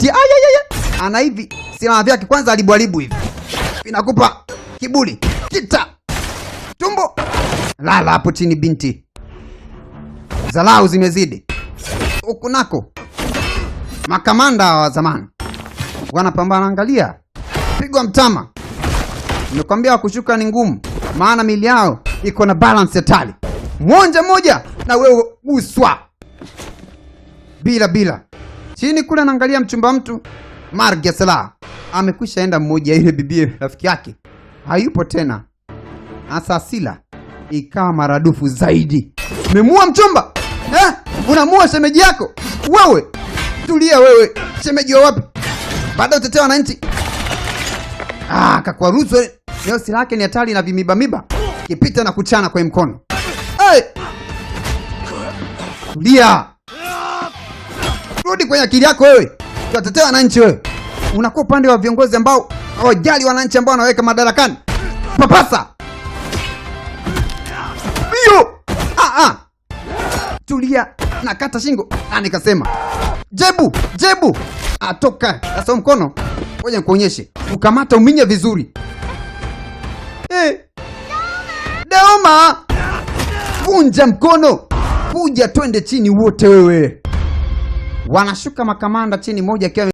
Binti ayayaya, ana hivi silaha vyake kwanza alibuharibu hivi, inakupa kiburi kita tumbo, lala hapo chini binti, zalau zimezidi huku nako. Makamanda wa zamani wanapambana, angalia, pigwa mtama. Nimekwambia kushuka ni ngumu, maana mili yao iko na balance hatari. Mwonja moja na wewe guswa bila bila chini kule, anaangalia mchumba mtu Margia Salah amekwisha enda mmoja, ile bibie rafiki yake hayupo tena. Hasa asila ikawa maradufu zaidi. Memua mchumba eh? Unamua shemeji yako wewe? Tulia wewe, shemeji wa wapi? Baada utetea wananchi. Ah, kakwaruzwa leo, silaha yake ni hatari na vimibamiba kipita na kuchana kwenye mkono. Hey! Tulia, rudi kwenye akili yako wewe, tuwatetea wananchi wewe. Unakuwa upande wa viongozi ambao hawajali wananchi ambao wanaweka madarakani. Papasa hiyo. Ah, ah. Tulia, nakata shingo. Ah, nikasema jebu jebu, atoka sasa mkono, ngoja nikuonyeshe ukamata uminye vizuri eh. Daoma, vunja mkono, kuja twende chini wote wewe. Wanashuka makamanda chini, moja akiwa